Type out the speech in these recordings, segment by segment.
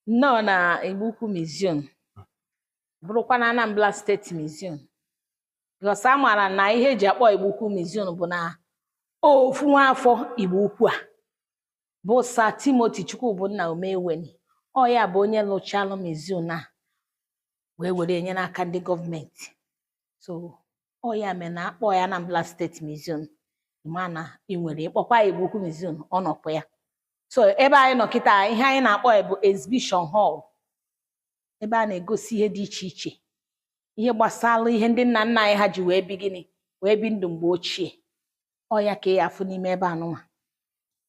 Nnọọ na Igbo Ukwu Museum, bụrụkwa na Anambra State Museum, because a maara na ihe eji akpọ Igbo Ukwu Museum bụ na ofu nwaafọ Igbo Ukwu a bụ Sir Timothy Chukwubunna Omeweni. Ọ ya bụ onye lụchalụ museum a wee were enye n'aka ndị gọọmenti. So ọ ya mere na akpọ ya Anambra State Museum, ma na ị nwere ịkpọkwa Igbo Ukwu Museum, ọ nọkwa ya. So ebe anyị nọ kịta, ihe anyị na-akpọ ya bụ exhibition hall, ebe a na-egosi ihe dị iche iche, ihe gbasara ihe ndị nna nna anyị ha ji wee bi gịnị, wee bi ndụ mgbe ochie. Ọ ya ka ị ya afụ n'ime ebe anụnwa.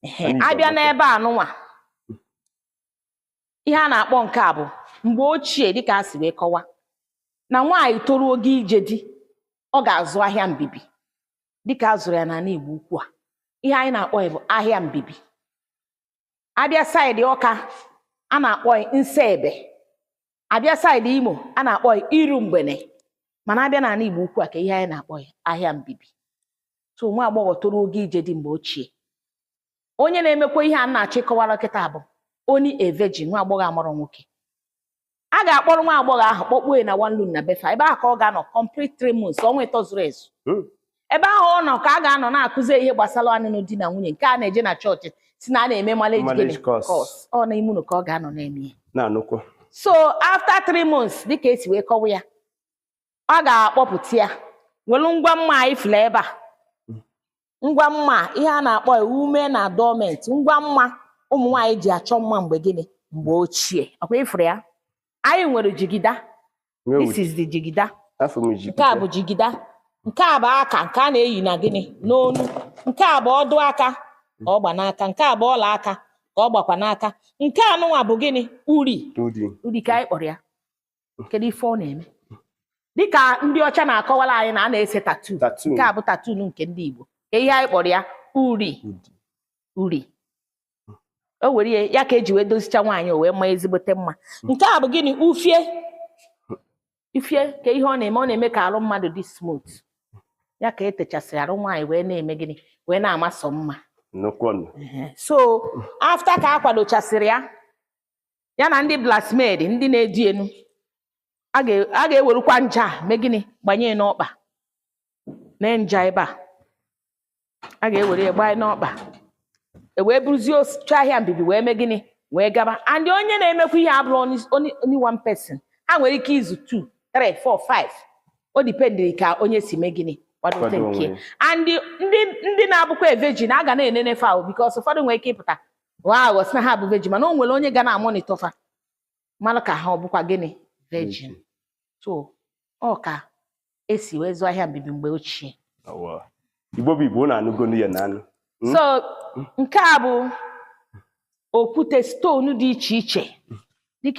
Ehe, Anyị abịa ga-agbakọ. n'ebe anụnwa, ihe a na-akpọ nke a bụ mgbe ochie, dịka a si wee kọwa na nwaanyị toruo oge ije di, ọ ga-azụ ahịa mbibi, dịka a zụrụ ya n'ala Igbo Ukwu a. Ihe anyị na-akpọ ya bụ ahịa mbibi. Abịa side Ọka, a na-akpọ ya nsebe. Abịa side Imo, a na-akpọ ya iru mgbene. Mana abịa n'ala Igbo Ukwu a, ka ihe anyị na-akpọ ya ahịa mbibi. So nwa agbọghọ toruo oge ije di mgbe ochie, onye na-emekwa ihe a na-achọ ịkọwara kịta bụ only a virgin, nwa agbọghọ amụrụ nwoke. A ga-akpọrọ nwa agbọghọ ahụ kpọkpuo ya na one room na befa. Ebe ahụ ka ọ ga-anọ complete 3 months, ọnwa 3 zuru ezu. Ebe ahụ ọ nọ ka a ga-anọ na-akụzi ihe gbasara ọnụnụ di na nwunye, nke a na-eje na chọọchị si na a na-eme marriage Marriage gịnị? course. Course. Ọ na ime ụlọ ka ọ ga-anọ na-eme ya. Na-anụkwa. So after 3 months, dịka esi wee kọwa ya, ọ ga-akpọpụta ya, welu ngwa mma anyị fụrụ ebe a, ngwa mma, ihe a na-akpọ ya ume na adornment, ngwa mma ụmụ nwaanyị ji achọ mma mgbe gịnị, mgbe ochie. Ọkwa ịfụrụ ya, anyị nwere jigida. This is the jigida. Afọ m ji. Nke a bụ jigida, nke a bụ aka, nke a na-eyi na gịnị, n'onu. Nke a bụ ọdụ aka ka ọ gba n'aka. Nke a bụ ọla aka ka ọ gbakwa n'aka. Nke a nụnwa bụ gịnị? Uri. Uri. Uri ka anyị kpọrọ ya. Kedu ife ọ na-eme? Dịka ndị ọcha na-akọwara anyị na a na-ese tattoo. Tattoo. Nke a bụ tattoo nke ndị Igbo. Ka ihe anyị kpọrọ ya uri. Uri. Uri o were ya, ya ka eji wee dozicha nwaanyị, o wee maa ezigbote mma. Nke a bụ gịnị? Ufie. Ufie ka ihe ọ na-eme, ọ na-eme ka arụ mmadụ dị smooth. Ya ka etechasịrị arụ nwaanyị wee na-eme gịnị, wee na-amasọ mma. Nnukwu ọnụ. Ehe. So after ka a kwadochasịrị ya, ya na ndị bridesmaid, ndị na-edu enu, a ga-ewerukwa nja a mee gịnị? Gbanye ya n'ọkpa mee nja ebe a. A ga-ewere ya gbanye n'ọkpa, e wee buruzie oche ahịa mbibi wee mee gịnị, wee gaba. And onye na-emekwa ihe abụrụ only one person. Ha nwere ike izu 2, 3, 4, 5. O dependịrị ka onye si mee gịnị, kwadote Kwado nke onwe ya. And ndị na-abụkwa virgin, a ga na-enene fa o, because ụfọdụ nwere ike ịpụta ghọọ aghụghọ sị na ha bụ virgin, mana o nwere onye ga na-amonitor fa, mara ka ha ọ bụkwa gịnị, virgin. So ọ ka esi wee zụọ ahịa mbibi mgbe ochie. Awa. Igbo bụ Igbo, na-anụgonu ya na anụ. So nke a bụ okwute, stone dị iche iche.